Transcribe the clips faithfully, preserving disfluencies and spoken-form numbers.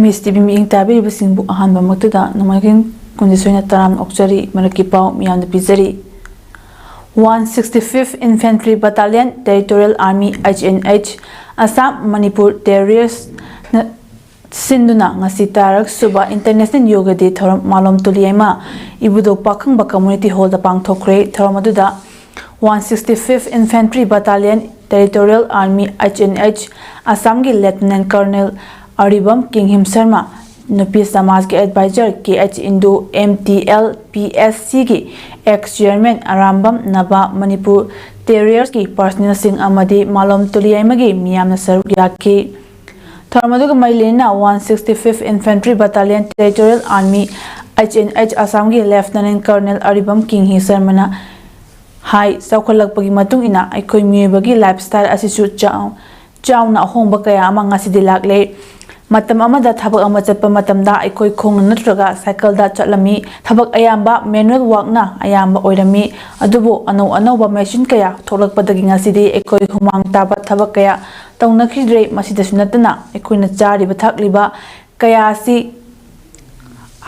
ꯃꯤꯁ TV ꯃꯤꯠꯌꯦꯡ ꯇꯥꯕꯤꯔꯤꯕꯁꯤꯡꯕꯨ ꯑꯍꯥꯟꯕꯃꯛꯇꯗ ꯅꯣꯡꯃꯥꯏꯖꯤꯡ ꯀꯨꯟꯅꯤꯊꯣꯏꯅ ꯇꯔꯥꯝꯅ ꯑꯣꯛꯆꯔꯤ꯫ ꯃꯔꯛꯀꯤ ꯄꯥꯎ ꯃꯤꯌꯥꯝꯗ ꯄꯤꯖꯔꯤ꯫ One sixty-fifth Infantry Battalion, Territorial Army, H N H, Assam, Manipur terrorist ꯅ ꯁꯤꯟꯗꯨꯅ ꯉꯁꯤ ꯇꯔꯥꯔꯛ ꯁꯨꯕ International Yoga Day ꯊꯧꯔꯝ ꯃꯥꯂꯣꯝ ꯇꯨꯂꯤꯌꯥꯏꯃ ꯏꯕꯨꯙꯧ ꯄꯥꯈꯪꯕ Community Hall ꯗ ꯄꯥꯡꯊꯣꯛꯈ꯭ꯔꯦ꯫ ꯊꯧꯔꯝ ꯑꯗꯨꯗ One sixty-fifth Infantry Battalion, Territorial Army, H N H, ꯑꯁꯥꯝꯒꯤ Lieutenant Colonel ꯑꯔꯤꯕꯝ ꯀꯤꯡꯍꯤꯝ ꯁꯔꯃ, ꯅꯨꯄꯤ ꯁꯃꯥꯖꯀꯤ advisor K H Indu, M T L P S C ꯒꯤ ex chairman Arambam Naba, Manipur terrorist ꯀꯤ personnel ꯁꯤꯡ ꯑꯃꯗꯤ ꯃꯥꯂꯣꯝ ꯇꯨꯂꯤꯌꯥꯏꯃꯒꯤ ꯃꯤꯌꯥꯝꯅ ꯁꯔꯨꯛ ꯌꯥꯈꯤ꯫ ꯊꯧꯔꯝ ꯑꯗꯨꯒ ꯃꯔꯤ ꯂꯩꯅꯅ One sixty-fifth Infantry Battalion, Territorial Army, H N H, ꯑꯁꯥꯝꯒꯤ Lieutenant Colonel ꯑꯔꯤꯕꯝ ꯀꯤꯡꯍꯤ ꯁꯔꯃꯅ ꯍꯥꯏ, ꯆꯥꯎꯈꯠꯂꯛꯄꯒꯤ ꯃꯇꯨꯡ ꯏꯟꯅ ꯑꯩꯈꯣꯏ ꯃꯤꯑꯣꯏꯕꯒꯤ lifestyle ꯑꯁꯤꯁꯨ ꯆꯥꯎ-, ꯆꯥꯎꯅ ꯑꯍꯣꯡꯕ ꯀꯌꯥ ꯑꯃ ꯉꯁꯤꯗꯤ ꯂꯥꯛꯂꯦ꯫ ꯃꯇꯝ ꯑꯃꯗ ꯊꯕꯛ ꯑꯃ ꯆꯠꯄ ꯃꯇꯝꯗ ꯑꯩꯈꯣꯏ ꯈꯣꯡꯅ ꯅꯠꯇ꯭ꯔꯒ cycle ꯗ ꯆꯠꯂꯝꯃꯤ꯫ ꯊꯕꯛ ꯑꯌꯥꯝꯕ manual work ꯅ ꯑꯌꯥꯝꯕ ꯑꯣꯏꯔꯝꯃꯤ꯫ ꯑꯗꯨꯕꯨ ꯑꯅꯧ ꯑꯅꯧꯕ machine ꯀꯌꯥ ꯊꯣꯛꯂꯛꯄꯗꯒꯤ ꯉꯁꯤꯗꯤ ꯑꯩꯈꯣꯏ ꯍꯨꯃꯥꯡ ꯇꯥꯕ ꯊꯕꯛ ꯀꯌꯥ ꯇꯧꯅꯈꯤꯗ꯭ꯔꯦ꯫ ꯃꯁꯤꯗꯁꯨ ꯅꯠꯇꯅ ꯑꯩꯈꯣꯏꯅ ꯆꯥꯔꯤꯕ ꯊꯛꯂꯤꯕ ꯀꯌꯥ ꯑꯁꯤ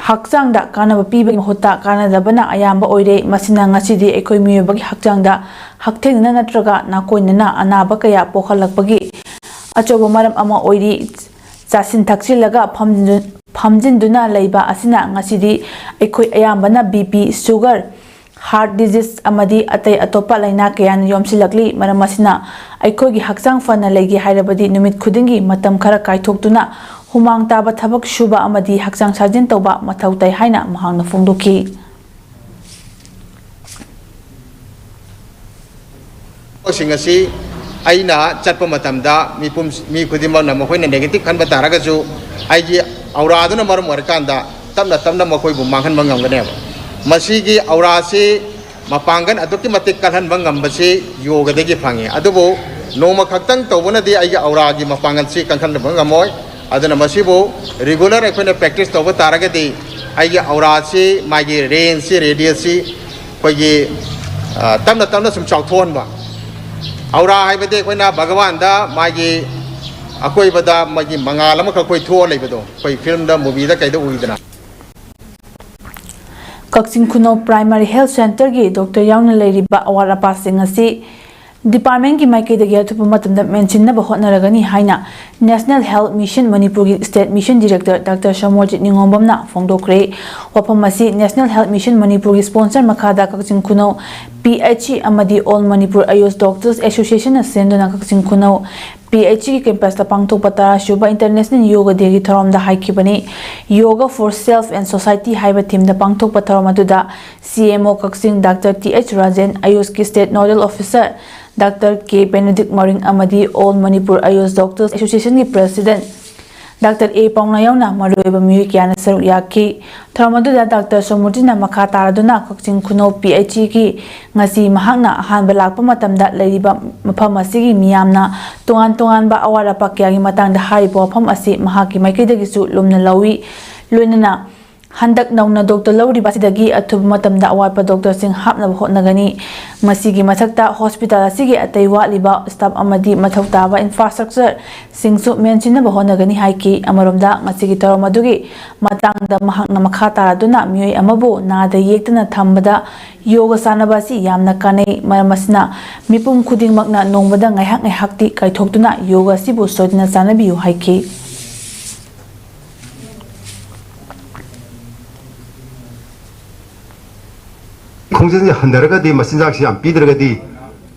ꯍꯛꯆꯥꯡꯗ ꯀꯥꯟꯅꯕ ꯄꯤꯕꯒꯤ ꯃꯍꯨꯠꯇ ꯀꯥꯟꯅꯗꯕꯅ ꯑꯌꯥꯝꯕ ꯑꯣꯏꯔꯦ꯫ ꯃꯁꯤꯅ ꯉꯁꯤꯗꯤ ꯑꯩꯈꯣꯏ ꯃꯤꯑꯣꯏꯕꯒꯤ ꯍꯛꯆꯥꯡꯗ ꯍꯛꯊꯦꯡꯅꯅ ꯅꯠꯇ꯭ꯔꯒ ꯅꯥꯀꯣꯏꯅꯅ ꯑꯅꯥꯕ ꯀꯌꯥ ꯄꯣꯛꯍꯜꯂꯛꯄꯒꯤ ꯑꯆꯧꯕ ꯃꯔꯝ ꯑꯃ ꯑꯣꯏꯔꯤ꯫ ꯆꯥꯁꯤꯟ ꯊꯛꯆꯤꯜꯂꯒ ꯐꯝꯖꯤꯟ-, ꯐꯝꯖꯤꯟꯗꯨꯅ ꯂꯩꯕ ꯑꯁꯤꯅ ꯉꯁꯤꯗꯤ ꯑꯩꯈꯣꯏ ꯑꯌꯥꯝꯕꯅ B P, sugar, heart disease ꯑꯃꯗꯤ ꯑꯇꯩ ꯑꯇꯣꯞꯄ ꯂꯥꯏꯅꯥ ꯀꯌꯥꯅ ꯌꯣꯝꯁꯤꯜꯂꯛꯂꯤ꯫ ꯃꯔꯝ ꯑꯁꯤꯅ ꯑꯩꯈꯣꯏꯒꯤ ꯍꯛꯆꯥꯡ ꯐꯅ ꯂꯩꯒꯦ ꯍꯥꯏꯔꯕꯗꯤ ꯅꯨꯃꯤꯠ ꯈꯨꯗꯤꯡꯒꯤ ꯃꯇꯝ ꯈꯔ ꯀꯥꯏꯊꯣꯛꯇꯨꯅ ꯍꯨꯃꯥꯡ ꯇꯥꯕ ꯊꯕꯛ ꯁꯨꯕ ꯑꯃꯗꯤ ꯍꯛꯆꯥꯡ ꯁꯥꯖꯦꯜ ꯇꯧꯕ ꯃꯊꯧ ꯇꯥꯏ ꯍꯥꯏꯅ ꯃꯍꯥꯛꯅ ꯐꯣꯡꯗꯣꯛꯈꯤ꯫ ꯊꯕꯛꯁꯤꯡ ꯑꯁꯤ ꯑꯩꯅ ꯆꯠꯄ ꯃꯇꯝꯗ ꯃꯤꯄꯨꯝ, ꯃꯤ ꯈꯨꯗꯤꯡꯃꯛꯅ ꯃꯈꯣꯏꯅ negative ꯈꯟꯕ ꯇꯥꯔꯒꯁꯨ, ꯑꯩꯒꯤ ꯑꯧꯔꯥꯗꯨꯅ ꯃꯔꯝ ꯑꯣꯏꯔꯀꯥꯟꯗ ꯇꯞꯅ ꯇꯞꯅ ꯃꯈꯣꯏꯕꯨ ꯃꯥꯡꯍꯟꯕ ꯉꯝꯒꯅꯦꯕ꯫ ꯃꯁꯤꯒꯤ ꯑꯧꯔꯥꯁꯤ ꯃꯄꯥꯡꯒꯜ ꯑꯗꯨꯛꯀꯤ ꯃꯇꯤꯛ ꯀꯜꯍꯟꯕ ꯉꯝꯕꯁꯤ ꯌꯣꯒꯗꯒꯤ ꯐꯪꯉꯤ꯫ ꯑꯗꯨꯕꯨ ꯅꯣꯡꯃ ꯈꯛꯇꯪ ꯇꯧꯕꯅꯗꯤ ꯑꯩꯒꯤ ꯑꯧꯔꯥꯒꯤ ꯃꯄꯥꯡꯒꯜꯁꯤ ꯀꯟꯈꯠꯍꯟꯕ ꯉꯝꯃꯣꯏ꯫ ꯑꯗꯨꯅ ꯃꯁꯤꯕꯨ regular ꯑꯩꯈꯣꯏꯅ practice ꯇꯧꯕ ꯇꯥꯔꯒꯗꯤ ꯑꯩꯒꯤ ꯑꯧꯔꯥꯁꯤ, ꯃꯥꯒꯤ range ꯁꯤ, radius ꯁꯤ ꯑꯩꯈꯣꯏꯒꯤ, ꯑ, ꯇꯞꯅ ꯇꯞꯅ ꯁꯨꯝ ꯆꯥꯎꯊꯣꯛꯍꯟꯕ꯫ ꯑꯧꯔꯥ ꯍꯥꯏꯕꯗꯤ ꯑꯩꯈꯣꯏꯅ ꯚꯒꯋꯥꯟꯗ ꯃꯥꯒꯤ ꯑꯀꯣꯏꯕꯗ ꯃꯣꯏꯒꯤ ꯃꯉꯥꯜ ꯑꯃꯈꯛ ꯑꯩꯈꯣꯏ ꯊꯣꯛꯑ ꯂꯩꯕꯗꯣ ꯑꯩꯈꯣꯏ ꯐꯤꯂꯝꯗ, ꯃꯨꯚꯤꯗ ꯀꯩꯗ ꯎꯏꯗꯅ꯫ ꯀꯛꯆꯤꯡ ꯈꯨꯅꯧ ꯄ꯭ꯔꯥꯏꯃꯥꯔꯤ ꯍꯦꯜꯊ ꯁꯦꯟꯇꯔꯒꯤ ꯗꯣꯛꯇꯔ ꯌꯥꯎꯅ ꯂꯩꯔꯤꯕ ꯑꯋꯥꯠ ꯑꯄꯥꯁꯤꯡ ꯑꯁꯤ ꯗꯤꯄꯥꯔꯠꯃꯦꯟꯒꯤ ꯃꯥꯏꯀꯩꯗꯒꯤ ꯑꯊꯨꯕ ꯃꯇꯝꯗ ꯃꯦꯟꯁꯤꯟꯅꯕ ꯍꯣꯠꯅꯔꯒꯅꯤ ꯍꯥꯏꯅ ꯅꯦꯁꯅꯦꯜ ꯍꯦꯜꯊ ꯃꯤꯁꯟ ꯃꯅꯤꯄꯨꯔꯒꯤ state mission director doctor Somorjit ꯅꯤꯉꯣꯝꯕꯝꯅ ꯐꯣꯡꯗꯣꯛꯈ꯭ꯔꯦ꯫ ꯋꯥꯐꯝ ꯑꯁꯤ ꯅꯦꯁꯅꯦꯜ ꯍꯦꯜꯊ ꯃꯤꯁꯟ ꯃꯅꯤꯄꯨꯔꯒꯤ ꯁ꯭ꯄꯣꯟꯁꯔ ꯃꯈꯥꯗ ꯀꯛꯆꯤꯡ ꯈꯨꯅꯧ ꯄꯤ ꯑꯩꯆ ꯁꯤ ꯑꯃꯗꯤ ꯑꯣꯜ ꯃꯅꯤꯄꯨꯔ ꯑꯌꯨꯁ ꯗꯣꯛꯇꯔꯁ ꯑꯦꯁꯣꯁꯤꯌꯦꯁꯟꯅ ꯁꯦꯝꯗꯨꯅ ꯀꯛꯆꯤꯡ ꯈꯨꯅꯧ ꯄꯤ ꯑꯩꯆ ꯁꯤꯒꯤ ꯀꯦꯝꯄꯁꯇ ꯄꯥꯡꯊꯣꯛꯄ ꯇꯔꯥꯁꯨꯕ ꯏꯟꯇꯔꯅꯦꯁꯅꯦꯜ ꯌꯣꯒ ꯗꯦꯒꯤ ꯊꯧꯔꯝꯗ ꯍꯥꯏꯈꯤꯕꯅꯤ꯫ Yoga for self and society ꯍꯥꯏꯕ ꯊꯤꯝꯗ ꯄꯥꯡꯊꯣꯛꯄ ꯊꯧꯔꯝ ꯑꯗꯨꯗ ꯁꯤ ꯑꯦꯝ ꯑꯣ ꯀꯛꯆꯤꯡ ꯗꯥꯛꯇꯔ ꯇꯤ ꯑꯩꯆ ꯔꯥꯖꯦꯟ, ꯑꯌꯨꯁꯀꯤ state nodal officer doctor K Benedict Maring ꯑꯃꯗꯤ ꯑꯣꯜ ꯃꯅꯤꯄꯨꯔ ꯑꯌꯨꯁ ꯗꯣꯛꯇꯔꯁ ꯑꯦꯁꯣꯁꯤꯌꯦꯁꯟꯒꯤ ꯄ꯭ꯔꯦꯁꯤꯗꯦꯟꯠ ꯗꯥꯛꯇꯔ ꯑꯦ ꯄꯥꯎꯅꯥ ꯌꯥꯎꯅ ꯃꯔꯨꯑꯣꯏꯕ ꯃꯤꯑꯣꯏ ꯀꯌꯥꯅ ꯁꯔꯨꯛ ꯌꯥꯈꯤ꯫ ꯊꯧꯔꯝ ꯑꯗꯨꯗ ꯗꯥꯛꯇꯔ ꯁꯣꯃꯨꯔꯇꯤꯅ ꯃꯈꯥ ꯇꯥꯔꯗꯨꯅ ꯀꯛꯆꯤꯡ ꯈꯨꯅꯧ ꯄꯤ ꯑꯩꯆ ꯁꯤꯒꯤ ꯉꯁꯤ ꯃꯍꯥꯛꯅ ꯑꯍꯥꯟꯕ ꯂꯥꯛꯄ ꯃꯇꯝꯗ ꯂꯩꯔꯤꯕ ꯃꯐꯝ ꯑꯁꯤꯒꯤ ꯃꯤꯌꯥꯝꯅ ꯇꯣꯉꯥꯟ ꯇꯣꯉꯥꯟꯕ ꯑꯋꯥꯠ ꯑꯄꯥ ꯀꯌꯥꯒꯤ ꯃꯇꯥꯡꯗ ꯍꯥꯏꯔꯤꯕ ꯋꯥꯐꯝ ꯑꯁꯤ ꯃꯍꯥꯛꯀꯤ ꯃꯥꯏꯀꯩꯗꯒꯤꯁꯨ ꯂꯨꯝꯅ ꯂꯧꯏ꯫ ꯂꯣꯏꯅꯅ ꯍꯟꯗꯛ ꯅꯧꯅ ꯗꯣꯛꯇꯔ ꯂꯧꯔꯤꯕ ꯑꯁꯤꯗꯒꯤ ꯑꯊꯨꯕ ꯃꯇꯝꯗ ꯑꯋꯥꯠꯄ ꯗꯣꯛꯇꯔꯁꯤꯡ ꯍꯥꯞꯅꯕ ꯍꯣꯠꯅꯒꯅꯤ꯫ ꯃꯁꯤꯒꯤ ꯃꯊꯛꯇ ꯍꯣꯁꯄꯤꯇꯥꯜ ꯑꯁꯤꯒꯤ ꯑꯇꯩ ꯋꯥꯠꯂꯤꯕ ꯁ꯭ꯇꯥꯐ ꯑꯃꯗꯤ ꯃꯊꯧ ꯇꯥꯕ ꯏꯟꯐ꯭ꯔꯥꯁ꯭ꯇ꯭ꯔꯛꯆꯔꯁꯤꯡꯁꯨ ꯃꯦꯟꯁꯤꯟꯅꯕ ꯍꯣꯠꯅꯒꯅꯤ ꯍꯥꯏꯈꯤ꯫ ꯑꯃꯔꯣꯝꯗ ꯃꯁꯤꯒꯤ ꯊꯧꯔꯝ ꯑꯗꯨꯒꯤ ꯃꯇꯥꯡꯗ ꯃꯍꯥꯛꯅ ꯃꯈꯥ ꯇꯥꯔꯗꯨꯅ ꯃꯤꯑꯣꯏ ꯑꯃꯕꯨ ꯅꯥꯗ ꯌꯦꯛꯇꯅ ꯊꯝꯕꯗ ꯌꯣꯒ ꯁꯥꯟꯅꯕ ꯑꯁꯤ ꯌꯥꯝꯅ ꯀꯥꯟꯅꯩ꯫ ꯃꯔꯝ ꯑꯁꯤꯅ ꯃꯤꯄꯨꯝ ꯈꯨꯗꯤꯡꯃꯛꯅ ꯅꯣꯡꯃꯗ ꯉꯥꯏꯍꯥꯛ ꯉꯥꯏꯍꯥꯛꯇꯤ ꯀꯥꯏꯊꯣꯛꯇꯨꯅ ꯌꯣꯒ ꯑꯁꯤꯕꯨ ꯁꯣꯏꯗꯅ ꯆꯥꯅꯕꯤꯌꯨ ꯍꯥꯏꯈꯤ꯫ ꯈꯣꯡꯖꯦꯜꯁꯦ ꯍꯟꯊꯔꯒꯗꯤ, ꯃꯆꯤꯟꯖꯥꯛꯁꯤ ꯌꯥꯝ ꯄꯤꯗ꯭ꯔꯒꯗꯤ,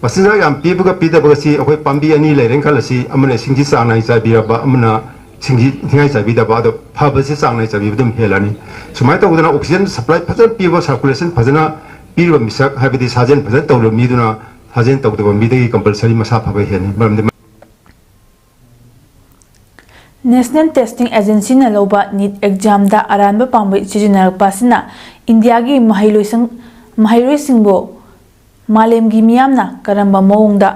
ꯃꯆꯤꯟꯖꯥꯛ ꯌꯥꯝ ꯄꯤꯕꯒ ꯄꯤꯗꯕꯒꯁꯤ ꯑꯩꯈꯣꯏ ꯄꯥꯝꯕꯤ ꯑꯅꯤ ꯂꯩꯔꯦꯅ ꯈꯜꯂꯁꯤ, ꯑꯃꯅ ꯏꯁꯤꯡꯁꯤ ꯆꯥꯡ ꯅꯥꯏ ꯆꯥꯏꯕꯤꯔꯕ, ꯑꯃꯅ ꯏꯁꯤꯡꯁꯤ ꯅꯤꯡꯊꯤꯉꯥꯏ ꯆꯥꯏꯕꯤꯗꯕ, ꯑꯗꯣ ꯐꯕꯁꯤ ꯆꯥꯡ ꯅꯥꯏ ꯆꯥꯏꯕꯤꯕ ꯑꯗꯨꯝ ꯍꯦꯜꯂꯅꯤ꯫ ꯁꯨꯃꯥꯏꯅ ꯇꯧꯗꯅ oxygen supply ꯐꯖꯅ ꯄꯤꯕ, circulation ꯐꯖꯅ ꯄꯤꯔꯤꯕ ꯃꯤꯁꯛ, ꯍꯥꯏꯕꯗꯤ ꯁꯥꯖꯦꯜ ꯐꯖꯅ ꯇꯧꯔꯤꯕ ꯃꯤꯗꯨꯅ ꯁꯥꯖꯦꯜ ꯇꯧꯗꯕ ꯃꯤꯗꯒꯤ compulsory ꯃꯁꯥ ꯐꯕ ꯍꯦꯟꯅꯤ꯫ ꯃꯔꯝꯗꯤ National Testing Agencyꯅ ꯂꯧꯕ ꯅꯤꯠ ꯑꯦꯛꯖꯥꯝꯗ ꯑꯔꯥꯟꯕ ꯄꯥꯝꯕꯩ ꯁꯤꯖꯤꯟꯅꯔꯛꯄ ꯑꯁꯤꯅ ꯏꯟꯗꯤꯌꯥꯒꯤ ꯃꯍꯩꯂꯣꯏꯁꯪ, ꯃꯍꯩꯔꯣꯏꯁꯤꯡꯕꯨ ꯃꯥꯂꯦꯝꯒꯤ ꯃꯤꯌꯥꯝꯅ ꯀꯔꯝꯕ ꯃꯑꯣꯡꯗ,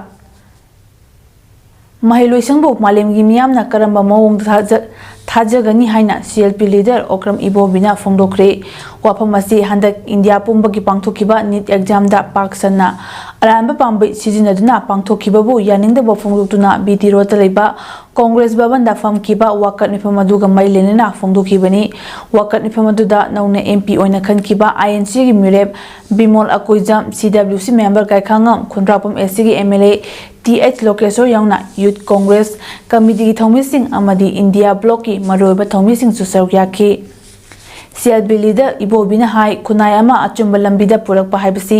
ꯃꯍꯩꯂꯣꯏꯁꯪꯕꯨ ꯃꯥꯂꯦꯝꯒꯤ ꯃꯤꯌꯥꯝꯅ ꯀꯔꯝꯕ ꯃꯑꯣꯡꯗ ꯊꯥꯖ-, ꯊꯥꯖꯒꯅꯤ ꯍꯥꯏꯅ CLP leader ꯑꯣꯀ꯭ꯔꯝ ꯏꯕꯣꯕꯤꯅ ꯐꯣꯡꯗꯣꯛꯈ꯭ꯔꯦ꯫ ꯋꯥꯐꯝ ꯑꯁꯤ ꯍꯟꯗꯛ ꯏꯟꯗꯤꯌꯥ ꯄꯨꯝꯕꯒꯤ ꯄꯥꯡꯊꯣꯛꯈꯤꯕ ꯅꯤꯠ ꯑꯦꯛꯖꯥꯝꯗ ꯄꯥꯛ ꯁꯟꯅ ꯑꯔꯥꯟꯕ ꯄꯥꯝꯕꯩ ꯁꯤꯖꯤꯟꯅꯗꯨꯅ ꯄꯥꯡꯊꯣꯛꯈꯤꯕꯕꯨ ꯌꯥꯅꯤꯡꯗꯕ ꯐꯣꯡꯗꯣꯛꯇꯨꯅ ꯕꯤ ꯇꯤ ꯔꯣꯗꯇ ꯂꯩꯕ ꯀꯣꯡꯒ꯭ꯔꯦꯁ ꯚꯕꯟꯗ ꯐꯝꯈꯤꯕ ꯋꯥꯀꯠ ꯃꯤꯐꯝ ꯑꯗꯨꯒ ꯃꯔꯤ ꯂꯩꯅꯅ ꯐꯣꯡꯗꯣꯛꯈꯤꯕꯅꯤ꯫ ꯋꯥꯀꯠ ꯃꯤꯐꯝ ꯑꯗꯨꯗ ꯅꯧꯅ ꯑꯦꯝ ꯄꯤ ꯑꯣꯏꯅ ꯈꯟꯈꯤꯕ ꯑꯥꯏ ꯑꯦꯟ ꯁꯤꯒꯤ ꯃꯤꯔꯦꯞ ꯕꯤꯃꯣꯜ ꯑꯀꯣꯏꯖꯝ, ꯁꯤ ꯗꯕ꯭ꯂꯤꯎ ꯁꯤ ꯃꯦꯝꯕꯔ ꯀꯥꯏꯈꯥꯉꯝ, ꯈꯨꯟꯗ꯭ꯔꯥꯛꯄꯝ ꯑꯦꯁ ꯁꯤꯒꯤ M L A T H Lokeshwar ꯌꯥꯎꯅ ꯌꯨꯠ ꯀꯣꯡꯒ꯭ꯔꯦꯁ ꯀꯃꯤꯇꯤꯒꯤ ꯊꯧꯃꯤꯁꯤꯡ ꯑꯃꯗꯤ ꯏꯟꯗꯤꯌꯥ ꯕ꯭ꯂꯣꯛꯀꯤ ꯃꯔꯨꯑꯣꯏꯕ ꯊꯧꯃꯤꯁꯤꯡꯁꯨ ꯁꯔꯨꯛ ꯌꯥꯈꯤ꯫ ꯁꯤ ꯑꯦꯜ ꯕꯤ ꯂꯤꯗꯔ ꯏꯕꯣꯕꯤꯅ ꯍꯥꯏ, ꯈꯨꯟꯅꯥꯏ ꯑꯃ ꯑꯆꯨꯝꯕ ꯂꯝꯕꯤꯗ ꯄꯨꯔꯛꯄ ꯍꯥꯏꯕꯁꯤ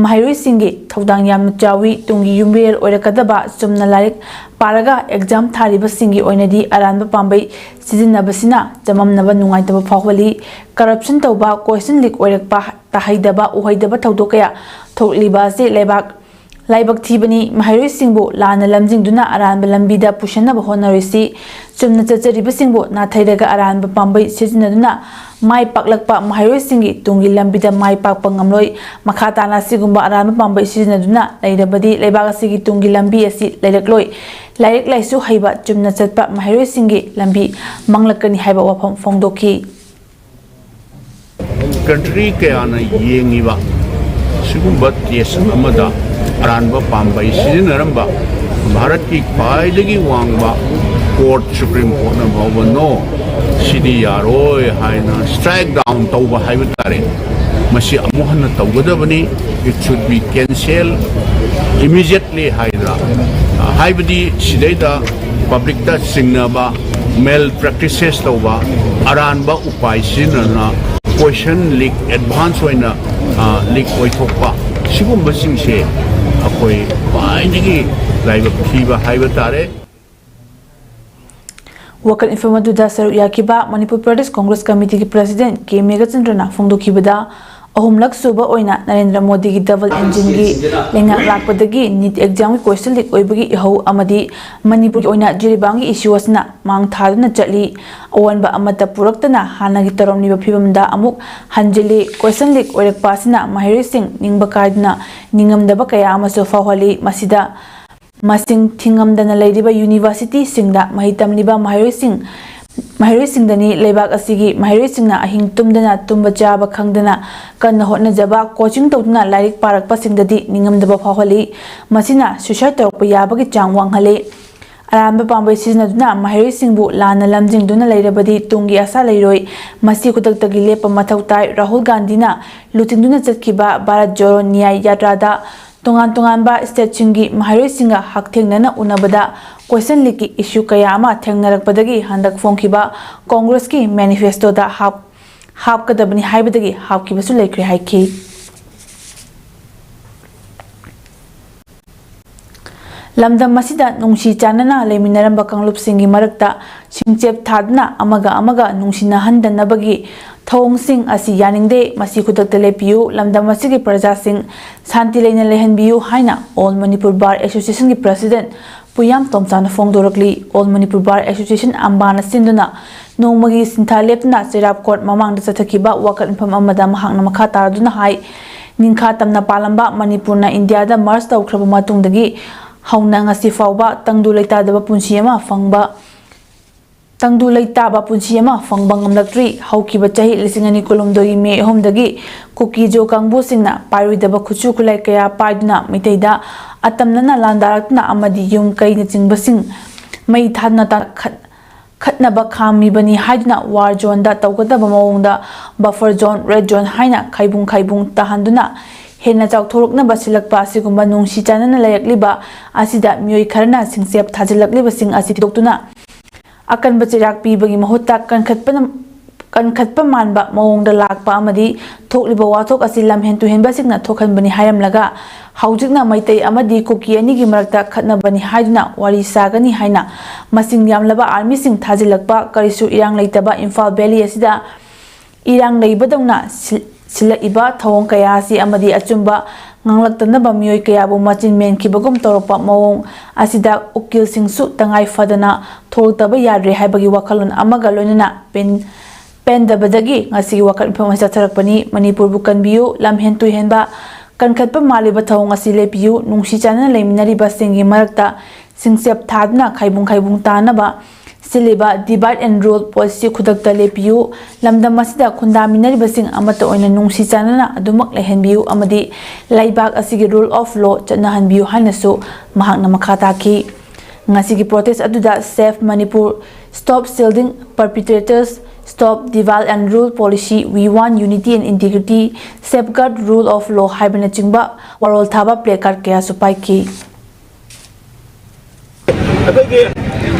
ꯃꯍꯩꯔꯣꯏꯁꯤꯡꯒꯤ ꯊꯧꯗꯥꯡ ꯌꯥꯝꯅ ꯆꯥꯎꯏ꯫ ꯇꯨꯡꯒꯤ ꯌꯨꯝꯕꯤꯔꯦꯜ ꯑꯣꯏꯔꯛꯀꯗꯕ ꯆꯨꯝꯅ ꯂꯥꯏꯔꯤꯛ ꯄꯥꯔꯒ ꯑꯦꯛꯖꯥꯝ ꯊꯥꯔꯤꯕꯁꯤꯡꯒꯤ ꯑꯣꯏꯅꯗꯤ ꯑꯔꯥꯟꯕ ꯄꯥꯝꯕꯩ ꯁꯤꯖꯤꯟꯅꯕꯁꯤꯅ ꯆꯃꯝꯅꯕ ꯅꯨꯡꯉꯥꯏꯇꯕ ꯐꯥꯎꯍꯜꯂꯤ꯫ ꯀꯔꯞꯁꯟ ꯇꯧꯕ, ꯀꯣꯏꯁꯟ ꯂꯤꯛ ꯑꯣꯏꯔꯛꯄ, ꯇꯥꯍꯩꯗꯕ, ꯎꯍꯩꯗꯕ ꯊꯧꯗꯣꯛ ꯀꯌꯥ ꯊꯣꯛꯂꯤꯕ ꯑꯁꯤ ꯂꯩꯕꯥꯛ ꯂꯥꯏꯕꯛ ꯊꯤꯕꯅꯤ꯫ ꯃꯍꯩꯔꯣꯏꯁꯤꯡꯕꯨ ꯂꯥꯟꯅ ꯂꯝꯖꯤꯡꯗꯨꯅ ꯑꯔꯥꯟꯕ ꯂꯝꯕꯤꯗ ꯄꯨꯁꯤꯟꯅꯕ ꯍꯣꯠꯅꯔꯤꯁꯤ꯫ ꯆꯨꯝꯅ ꯆꯠꯆꯔꯤꯕꯁꯤꯡꯕꯨ ꯅꯥꯊꯩꯔꯒ ꯑꯔꯥꯟꯕ ꯄꯥꯝꯕꯩ ꯁꯤꯖꯤꯟꯅꯗꯨꯅ ꯃꯥꯏ ꯄꯥꯛꯂꯛꯄ ꯃꯍꯩꯔꯣꯏꯁꯤꯡꯒꯤ ꯇꯨꯡꯒꯤ ꯂꯝꯕꯤꯗ ꯃꯥꯏ ꯄꯥꯛꯄ ꯉꯝꯂꯣꯏ꯫ ꯃꯈꯥ ꯇꯥꯅ ꯑꯁꯤꯒꯨꯝꯕ ꯑꯔꯥꯟꯕ ꯄꯥꯝꯕꯩ ꯁꯤꯖꯤꯟꯅꯗꯨꯅ ꯂꯩꯔꯕꯗꯤ ꯂꯩꯕꯥꯛ ꯑꯁꯤꯒꯤ ꯇꯨꯡꯒꯤ ꯂꯝꯕꯤ ꯑꯁꯤ ꯂꯩꯔꯛꯂꯣꯏ꯫ ꯂꯥꯏꯔꯤꯛ ꯂꯥꯏꯁꯨ ꯍꯩꯕ, ꯆꯨꯝꯅ ꯆꯠꯄ ꯃꯍꯩꯔꯣꯏꯁꯤꯡꯒꯤ ꯂꯝꯕꯤ ꯃꯥꯡꯂꯛꯀꯅꯤ ꯍꯥꯏꯕ ꯋꯥꯐꯝ ꯐꯣꯡꯗꯣꯛꯈꯤ꯫ ꯀꯟꯇ꯭ꯔꯤ ꯀꯌꯥꯅ ꯌꯦꯡꯉꯤꯕ ꯁꯤꯒꯨꯝꯕ ꯇꯦꯁ ꯑꯃꯗ ꯑꯔꯥꯟꯕ ꯄꯥꯝꯕꯩ ꯁꯤꯖꯤꯟꯅꯔꯝꯕ ꯚꯥꯔꯠꯀꯤ ꯈ꯭ꯋꯥꯏꯗꯒꯤ ꯋꯥꯡꯕ ꯀꯣꯔꯠ, ꯁꯨꯄ꯭ꯔꯤꯝ ꯀꯣꯔꯠꯅ ꯐꯥꯎꯕ "No, ꯁꯤꯗꯤ ꯌꯥꯔꯣꯏ" ꯍꯥꯏꯅ ꯁ꯭ꯇ꯭ꯔꯥꯏꯛ ꯗꯥꯎꯟ ꯇꯧꯕ ꯍꯥꯏꯕ ꯇꯥꯔꯦ꯫ ꯃꯁꯤ ꯑꯃꯨꯛ ꯍꯟꯅ ꯇꯧꯒꯗꯕꯅꯤ꯫ It should be cancelled immediately ꯍꯥꯏꯗ꯭ꯔꯥ? ꯍꯥꯏꯕꯗꯤ ꯁꯤꯗꯩꯗ ꯄꯕ꯭ꯂꯤꯛꯇ ꯆꯤꯡꯅꯕ, ꯃꯦꯜ ꯄ꯭ꯔꯦꯛꯇꯤꯁꯦꯁ ꯇꯧꯕ, ꯑꯔꯥꯟꯕ ꯎꯄꯥꯏ ꯁꯤꯖꯤꯟꯅꯗꯨꯅ ꯀꯣꯏꯁꯟ ꯂꯤꯛ, ꯑꯦꯗꯚꯥꯟꯁ ꯑꯣꯏꯅ, ꯑ, ꯂꯤꯛ ꯑꯣꯏꯊꯣꯛꯄ, ꯁꯤꯒꯨꯝꯕꯁꯤꯡꯁꯦ ꯑꯩꯈꯣꯏ ꯈ꯭ꯋꯥꯏꯗꯒꯤ ꯂꯥꯏꯕꯛ ꯊꯤꯕ ꯍꯥꯏꯕ ꯇꯥꯔꯦ꯫ ꯋꯥꯀꯠ ꯃꯤꯐꯝ ꯑꯗꯨꯗ ꯁꯔꯨꯛ ꯌꯥꯈꯤꯕ ꯃꯅꯤꯄꯨꯔ ꯄ꯭ꯔꯗꯦꯁ ꯀꯣꯡꯒ꯭ꯔꯦꯁ ꯀꯃꯤꯇꯤꯒꯤ ꯄ꯭ꯔꯁꯤꯗꯦꯟ ꯀꯦ ꯃꯦꯘꯆꯟꯗ꯭ꯔꯅ ꯐꯣꯡꯗꯣꯛꯈꯤꯕꯗ, ꯑꯍꯨꯝꯂꯛ ꯁꯨꯕ ꯑꯣꯏꯅ ꯅꯔꯦꯟꯗ꯭ꯔ ꯃꯣꯗꯤꯒꯤ ꯗꯕꯜ ꯏꯟꯖꯤꯟꯒꯤ ꯂꯩꯉꯥꯛ ꯂꯥꯛꯄꯗꯒꯤ ꯅꯤꯠ ꯑꯦꯛꯖꯥꯝꯒꯤ ꯀꯣꯏꯁꯟ ꯂꯤꯛ ꯑꯣꯏꯕꯒꯤ ꯏꯍꯧ ꯑꯃꯗꯤ ꯃꯅꯤꯄꯨꯔꯒꯤ ꯑꯣꯏꯅ ꯖꯤꯔꯤꯕꯥꯝꯒꯤ ꯏꯁꯨ ꯑꯁꯤꯅ ꯃꯥꯡ ꯊꯥꯗꯨꯅ ꯆꯠꯂꯤ꯫ ꯑꯑꯣꯟꯕ ꯑꯃꯠꯇ ꯄꯨꯔꯛꯇꯅ ꯍꯥꯟꯅꯒꯤ ꯇꯧꯔꯝꯂꯤꯕ ꯐꯤꯕꯝꯗ ꯑꯃꯨꯛ ꯍꯟꯖꯤꯜꯂꯤ꯫ ꯀꯣꯏꯁꯟ ꯂꯤꯛ ꯑꯣꯏꯔꯛꯄ ꯑꯁꯤꯅ ꯃꯍꯩꯔꯣꯏꯁꯤꯡ ꯅꯤꯡꯕ ꯀꯥꯏꯗꯨꯅ ꯅꯤꯡꯉꯝꯗꯕ ꯀꯌꯥ ꯑꯃꯁꯨ ꯐꯥꯎꯍꯜꯂꯤ꯫ ꯃꯁꯤꯗ ꯃꯁꯤꯡ ꯊꯤꯉꯝꯗꯅ ꯂꯩꯔꯤꯕ ꯌꯨꯅꯤꯚꯔꯁꯤꯇꯤꯁꯤꯡꯗ ꯃꯍꯩ ꯇꯝꯂꯤꯕ ꯃꯍꯩꯔꯣꯏꯁꯤꯡ ꯃꯍꯩꯔꯣꯏꯁꯤꯡꯗꯅꯤ꯫ ꯂꯩꯕꯥꯛ ꯑꯁꯤꯒꯤ ꯃꯍꯩꯔꯣꯏꯁꯤꯡꯅ ꯑꯍꯤꯡ ꯇꯨꯝꯗꯅ, ꯇꯨꯝꯕ ꯆꯥꯕ ꯈꯪꯗꯅ ꯀꯟꯅ ꯍꯣꯠꯅꯖꯕ, ꯀꯣꯆꯤꯡ ꯇꯧꯗꯨꯅ ꯂꯥꯏꯔꯤꯛ ꯄꯥꯔꯛꯄꯁꯤꯡꯗꯗꯤ ꯅꯤꯡꯉꯝꯗꯕ ꯐꯥꯎꯍꯜꯂꯤ꯫ ꯃꯁꯤꯅ ꯁꯨꯏꯁꯥꯏꯗ ꯇꯧꯔꯛꯄ ꯌꯥꯕꯒꯤ ꯆꯥꯡ ꯋꯥꯡꯍꯜꯂꯤ꯫ ꯑꯔꯥꯟꯕ ꯄꯥꯝꯕꯩ ꯁꯤꯖꯤꯟꯅꯗꯨꯅ ꯃꯍꯩꯔꯣꯏꯁꯤꯡꯕꯨ ꯂꯥꯟꯅ ꯂꯝꯖꯤꯡꯗꯨꯅ ꯂꯩꯔꯕꯗꯤ ꯇꯨꯡꯒꯤ ꯑꯁꯥ ꯂꯩꯔꯣꯏ꯫ ꯃꯁꯤ ꯈꯨꯗꯛꯇꯒꯤ ꯂꯦꯞꯄ ꯃꯊꯧ ꯇꯥꯏ꯫ ꯔꯥꯍꯨꯜ ꯒꯥꯟꯙꯤꯅ ꯂꯨꯆꯤꯡꯗꯨꯅ ꯆꯠꯈꯤꯕ ꯚꯥꯔꯠ ꯖꯣꯔꯣ ꯅ꯭ꯌꯥꯏ ꯌꯥꯇ꯭ꯔꯥꯗ ꯇꯣꯉꯥꯟ ꯇꯣꯉꯥꯟꯕ ꯁ꯭ꯇꯦꯠꯁꯤꯡꯒꯤ ꯃꯍꯩꯔꯣꯏꯁꯤꯡꯒ ꯍꯛꯊꯦꯡꯅꯅ ꯎꯅꯕꯗ ꯀꯣꯏꯁꯟ ꯂꯤꯛꯀꯤ ꯏꯁꯨ ꯀꯌꯥ ꯑꯃ ꯊꯦꯡꯅꯔꯛꯄꯗꯒꯤ ꯍꯟꯗꯛ ꯐꯣꯡꯈꯤꯕ ꯀꯣꯡꯒ꯭ꯔꯦꯁꯀꯤ ꯃꯦꯅꯤꯐꯦꯁꯇꯣꯗ ꯍꯥꯞ-, ꯍꯥꯞꯀꯗꯕꯅꯤ ꯍꯥꯏꯕꯗꯒꯤ ꯍꯥꯞꯈꯤꯕꯁꯨ ꯂꯩꯈ꯭ꯔꯦ ꯍꯥꯏꯈꯤ꯫ ꯂꯝꯗꯝ ꯑꯁꯤꯗ ꯅꯨꯡꯁꯤ ꯆꯥꯟꯅꯅ ꯂꯩꯃꯤꯟꯅꯔꯝꯕ ꯀꯥꯡꯂꯨꯞꯁꯤꯡꯒꯤ ꯃꯔꯛꯇ ꯁꯤꯡꯆꯦꯞ ꯊꯥꯗꯨꯅ ꯑꯃꯒ ꯑꯃꯒ ꯅꯨꯡꯁꯤꯅꯍꯟꯗꯅꯕꯒꯤ ꯊꯧꯑꯣꯡꯁꯤꯡ ꯑꯁꯤ ꯌꯥꯅꯤꯡꯗꯦ꯫ ꯃꯁꯤ ꯈꯨꯗꯛꯇ ꯂꯦꯞꯄꯤꯌꯨ꯫ ꯂꯝꯗꯝ ꯑꯁꯤꯒꯤ ꯄ꯭ꯔꯖꯥꯁꯤꯡ ꯁꯥꯟꯇꯤ ꯂꯩꯅ ꯂꯩꯍꯟꯕꯤꯌꯨ ꯍꯥꯏꯅ All Manipur Bar Associationꯒꯤ president ꯄꯨꯌꯥꯝ ꯇꯣꯝꯆꯥꯅ ꯐꯣꯡꯗꯣꯔꯛꯂꯤ꯫ All Manipur Bar Association ꯑꯝꯕꯥꯅ ꯁꯤꯟꯗꯨꯅ ꯅꯣꯡꯃꯒꯤ ꯁꯤꯟꯊꯥ ꯂꯦꯞꯇꯅ ꯆꯩꯔꯥꯞ court ꯃꯃꯥꯡꯗ ꯆꯠꯊꯈꯤꯕ ꯋꯥꯀꯠ ꯃꯤꯐꯝ ꯑꯃꯗ ꯃꯍꯥꯛꯅ ꯃꯈꯥ ꯇꯥꯔꯗꯨꯅ ꯍꯥꯏ, ꯅꯤꯡꯈꯥ ꯇꯝꯅ ꯄꯥꯜꯂꯝꯕ ꯃꯅꯤꯄꯨꯔꯅ ꯏꯟꯗꯤꯌꯥꯗ merge ꯇꯧꯈ꯭ꯔꯕ ꯃꯇꯨꯡꯗꯒꯤ ꯍꯧꯅ ꯉꯁꯤ ꯐꯥꯎꯕ ꯇꯪꯗꯨ ꯂꯩꯇꯥꯗꯕ ꯄꯨꯟꯁꯤ ꯑꯃ ꯐꯪꯕ, ꯇꯪꯗꯨ ꯂꯩꯇꯥꯕ ꯄꯨꯟꯁꯤ ꯑꯃ ꯐꯪꯕ ꯉꯝꯂꯛꯇ꯭ꯔꯤ꯫ ꯍꯧꯈꯤꯕ ꯆꯍꯤ ꯂꯤꯁꯤꯡ ꯑꯅꯤ ꯀꯨꯟꯍꯨꯝꯗꯣꯏꯒꯤ ꯃꯦ ꯑꯍꯨꯝꯗꯒꯤ ꯀꯨꯀꯤ ꯖꯣ ꯀꯥꯡꯕꯨꯁꯤꯡꯅ ꯄꯥꯏꯔꯣꯏꯗꯕ ꯈꯨꯠꯁꯨ ꯈꯨꯠꯂꯥꯏ ꯀꯌꯥ ꯄꯥꯏꯗꯨꯅ ꯃꯤꯇꯩꯗ ꯑꯇꯝꯅꯅ ꯂꯥꯟꯗꯥꯔꯛꯇꯨꯅ ꯑꯃꯗꯤ ꯌꯨꯝ ꯀꯩꯅꯆꯤꯡꯕꯁꯤꯡ ꯃꯩ ꯊꯥꯗꯨꯅ ꯇꯥꯈꯠ-, ꯈꯠꯅꯕ ꯈꯥꯝꯃꯤꯕꯅꯤ ꯍꯥꯏꯗꯨꯅ war zoneꯗ ꯇꯧꯒꯗꯕ ꯃꯑꯣꯡꯗ buffer zone, red zone ꯍꯥꯏꯅ ꯈꯥꯏꯕꯨꯡ ꯈꯥꯏꯕꯨꯡ ꯇꯥꯍꯟꯗꯨꯅ ꯍꯦꯟꯅ ꯆꯥꯎꯊꯣꯔꯛꯅꯕ ꯁꯤꯜꯂꯛꯄ ꯑꯁꯤꯒꯨꯝꯕ ꯅꯨꯡꯁꯤ ꯆꯥꯟꯅꯅ ꯂꯩꯔꯛꯂꯤꯕ ꯑꯁꯤꯗ ꯃꯤꯑꯣꯏ ꯈꯔꯅ ꯁꯤꯡꯆꯦꯞ ꯊꯥꯖꯤꯜꯂꯛꯂꯤꯕꯁꯤꯡ ꯑꯁꯤ ꯊꯤꯗꯣꯛꯇꯨꯅ ꯑꯀꯟꯕ ꯆꯩꯔꯥꯛ ꯄꯤꯕꯒꯤ ꯃꯍꯨꯠꯇ ꯀꯟꯈꯠꯄꯅ, ꯀꯟꯈꯠꯄ ꯃꯥꯟꯕ ꯃꯑꯣꯡꯗ ꯂꯥꯛꯄ ꯑꯃꯗꯤ ꯊꯣꯛꯂꯤꯕ ꯋꯥꯊꯣꯛ ꯑꯁꯤ ꯂꯝꯍꯦꯟ ꯇꯨꯍꯦꯟꯕꯁꯤꯡꯅ ꯊꯣꯛꯍꯟꯕꯅꯤ ꯍꯥꯏꯔꯝꯂꯒ, ꯍꯧꯖꯤꯛꯅ ꯃꯩꯇꯩ ꯑꯃꯗꯤ ꯀꯨꯀꯤ ꯑꯅꯤꯒꯤ ꯃꯔꯛꯇ ꯈꯠꯅꯕꯅꯤ ꯍꯥꯏꯗꯨꯅ ꯋꯥꯔꯤ ꯁꯥꯒꯅꯤ ꯍꯥꯏꯅ ꯃꯁꯤꯡ ꯌꯥꯝꯂꯕ armyꯁꯤꯡ ꯊꯥꯖꯤꯜꯂꯛꯄ, ꯀꯔꯤꯁꯨ ꯏꯔꯥꯡ ꯂꯩꯇꯕ ꯏꯝꯐꯥꯜ valley ꯑꯁꯤꯗ ꯏꯔꯥꯡ ꯂꯩꯕꯗꯧꯅ ꯁꯤꯜ-, ꯁꯤꯜꯂꯛꯏꯕ ꯊꯧꯑꯣꯡ ꯀꯌꯥ ꯑꯁꯤ ꯑꯃꯗꯤ ꯑꯆꯨꯝꯕ ꯉꯥꯡꯂꯛꯇꯅꯕ ꯃꯤꯑꯣꯏ ꯀꯌꯥꯕꯨ ꯃꯆꯤꯟ ꯃꯦꯟꯈꯤꯕꯒꯨꯝ ꯇꯧꯔꯛꯄ ꯃꯑꯣꯡ ꯑꯁꯤꯗ ꯎꯀꯤꯜꯁꯤꯡꯁꯨ ꯇꯉꯥꯏ ꯐꯗꯅ ꯊꯣꯛꯂꯛꯇꯕ ꯌꯥꯗ꯭ꯔꯦ ꯍꯥꯏꯕꯒꯤ ꯋꯥꯈꯜꯂꯣꯟ ꯑꯃꯒ ꯂꯣꯏꯅꯅ ꯄꯦꯟ-, ꯄꯦꯟꯗꯕꯗꯒꯤ ꯉꯁꯤꯒꯤ ꯋꯥꯀꯠ ꯃꯤꯐꯝ ꯑꯁꯤ ꯆꯠꯊꯔꯛꯄꯅꯤ꯫ ꯃꯅꯤꯄꯨꯔꯕꯨ ꯀꯟꯕꯤꯌꯨ, ꯂꯝꯍꯦꯟ ꯇꯨꯍꯦꯟꯕ ꯀꯟꯈꯠꯄ ꯃꯥꯜꯂꯤꯕ ꯊꯧꯑꯣꯡ ꯑꯁꯤ ꯂꯦꯞꯄꯤꯌꯨ, ꯅꯨꯡꯁꯤ ꯆꯥꯟꯅꯅ ꯂꯩꯃꯤꯟꯅꯔꯤꯕꯁꯤꯡꯒꯤ ꯃꯔꯛꯇ ꯁꯤꯡꯆꯦꯞ ꯊꯥꯗꯨꯅ ꯈꯥꯏꯕꯨꯡ ꯈꯥꯏꯕꯨꯡ ꯇꯥꯅꯕ ꯁꯤꯜꯂꯤꯕ Divide and Rule ꯄꯣꯠꯁꯤ ꯈꯨꯗꯛꯇ ꯂꯦꯞꯄꯤꯌꯨ, ꯂꯝꯗꯝ ꯑꯁꯤꯗ ꯈꯨꯟꯗꯥꯃꯤꯟꯅꯔꯤꯕꯁꯤꯡ ꯑꯃꯠꯇ ꯑꯣꯏꯅ ꯅꯨꯡꯁꯤ ꯆꯥꯟꯅꯅ ꯑꯗꯨꯃꯛ ꯂꯩꯍꯟꯕꯤꯌꯨ ꯑꯃꯗꯤ ꯂꯩꯕꯥꯛ ꯑꯁꯤꯒꯤ Rule of Law ꯆꯠꯅꯍꯟꯕꯤꯌꯨ ꯍꯥꯏꯅꯁꯨ ꯃꯍꯥꯛꯅ ꯃꯈꯥ ꯇꯥꯈꯤ꯫ ꯉꯁꯤꯒꯤ protest ꯑꯗꯨꯗ Save Manipur, Stop Shielding Perpetrators, Stop Divide and Rule Policy, We Want Unity and Integrity, Safeguard Rule of Law ꯍꯥꯏꯕꯅꯆꯤꯡꯕ ꯋꯥꯔꯣꯜ ꯊꯥꯕ placard ꯀꯌꯥꯁꯨ ꯄꯥꯏꯈꯤ꯫ ꯑꯩꯈꯣꯏꯒꯤ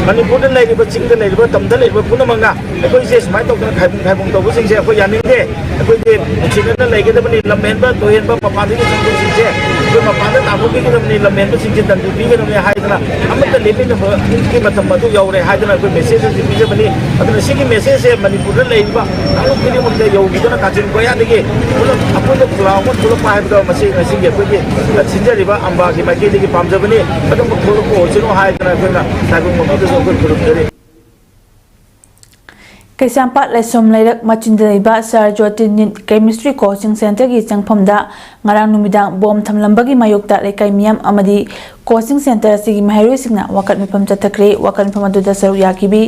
ꯃꯅꯤꯄꯨꯔꯗ ꯂꯩꯔꯤꯕ, ꯆꯤꯡꯗ ꯂꯩꯔꯤꯕ, ꯇꯝꯗ ꯂꯩꯔꯤꯕ ꯄꯨꯝꯅꯃꯛꯅ ꯑꯩꯈꯣꯏꯁꯦ ꯁꯨꯃꯥꯏꯅ ꯇꯧꯗꯅ ꯈꯥꯏꯕꯨꯡ ꯈꯥꯏꯕꯨꯡ ꯇꯧꯕꯁꯤꯡꯁꯦ ꯑꯩꯈꯣꯏ ꯌꯥꯅꯤꯡꯗꯦ꯫ ꯑꯩꯈꯣꯏꯗꯤ ꯅꯨꯡꯁꯤꯅꯅ ꯂꯩꯒꯗꯕꯅꯤ꯫ ꯂꯝꯍꯦꯟꯕ ꯇꯨꯍꯦꯟꯕ ꯃꯄꯥꯟꯗꯒꯤ ꯆꯪꯕꯁꯤꯡꯁꯦ ꯑꯩꯈꯣꯏ ꯃꯄꯥꯟꯗ ꯇꯥꯟꯊꯣꯛꯄꯤꯒꯗꯕꯅꯤ, ꯂꯝꯍꯦꯟꯕꯁꯤꯡꯁꯦ ꯗꯟꯗꯤ ꯄꯤꯒꯗꯕꯅꯤ ꯍꯥꯏꯗꯅ ꯑꯃꯠꯇ ꯂꯦꯞꯃꯤꯟꯅꯕꯒꯤ ꯃꯇꯝ ꯑꯗꯨ ꯌꯧꯔꯦ ꯍꯥꯏꯗꯅ ꯑꯩꯈꯣꯏ message ꯑꯁꯤ ꯄꯤꯖꯕꯅꯤ꯫ ꯑꯗꯨꯅ ꯁꯤꯒꯤ message ꯁꯦ ꯃꯅꯤꯄꯨꯔꯗ ꯂꯩꯔꯤꯕ ꯀꯥꯡꯂꯨꯞ ꯈꯨꯗꯤꯡꯃꯛꯇ ꯌꯧꯕꯤꯗꯨꯅ ꯀꯥꯆꯤꯟ ꯀꯣꯌꯥꯗꯒꯤ ꯄꯨꯂꯞ ꯑꯄꯨꯟꯕ ꯈꯨꯜꯂꯥꯎ ꯑꯃ ꯊꯣꯛꯂꯛꯄ ꯍꯥꯏꯕꯗꯣ ꯃꯁꯤ ꯉꯁꯤꯒꯤ ꯑꯩꯈꯣꯏꯒꯤ ꯁꯤꯟꯖꯔꯤꯕ ꯑꯝꯕꯥꯒꯤ ꯃꯥꯏꯀꯩꯗꯒꯤ ꯄꯥꯝꯖꯕꯅꯤ꯫ ꯑꯗꯨꯝꯕ ꯊꯣꯛꯂꯛꯄ ꯑꯣꯏꯁꯅꯨ ꯍꯥꯏꯗꯅ ꯑꯩꯈꯣꯏꯅ ꯇꯥꯏꯕꯪ ꯃꯄꯨꯗꯁꯨ ꯑꯩꯈꯣꯏ ꯈꯨꯔꯨꯝꯖꯔꯤ꯫ ꯀꯩꯁꯥꯝꯄꯥꯠ ꯂꯥꯏꯁ꯭ꯔꯝ ꯂꯩꯔꯛ ꯃꯆꯤꯟꯗ ꯂꯩꯕ ꯁꯥꯔ ꯖꯣꯇꯤꯟ ꯅꯤꯠ ꯀꯦꯃꯤꯁꯇ꯭ꯔꯤ ꯀꯣꯆꯤꯡ ꯁꯦꯟꯇꯔꯒꯤ ꯆꯪꯐꯝꯗ ꯉꯔꯥꯡ ꯅꯨꯃꯤꯗꯥꯡ ꯕꯣꯝ ꯊꯝꯂꯝꯕꯒꯤ ꯃꯥꯌꯣꯛꯇ ꯂꯩꯀꯥꯏ ꯃꯤꯌꯥꯝ ꯑꯃꯗꯤ ꯀꯣꯆꯤꯡ ꯁꯦꯟꯇꯔ ꯑꯁꯤꯒꯤ ꯃꯍꯩꯔꯣꯏꯁꯤꯡꯅ ꯋꯥꯀꯠ ꯃꯤꯐꯝ ꯆꯠꯊꯈ꯭ꯔꯦ꯫ ꯋꯥꯀꯠ ꯃꯤꯐꯝ ꯑꯗꯨꯗ ꯁꯔꯨꯛ ꯌꯥꯈꯤꯕꯤ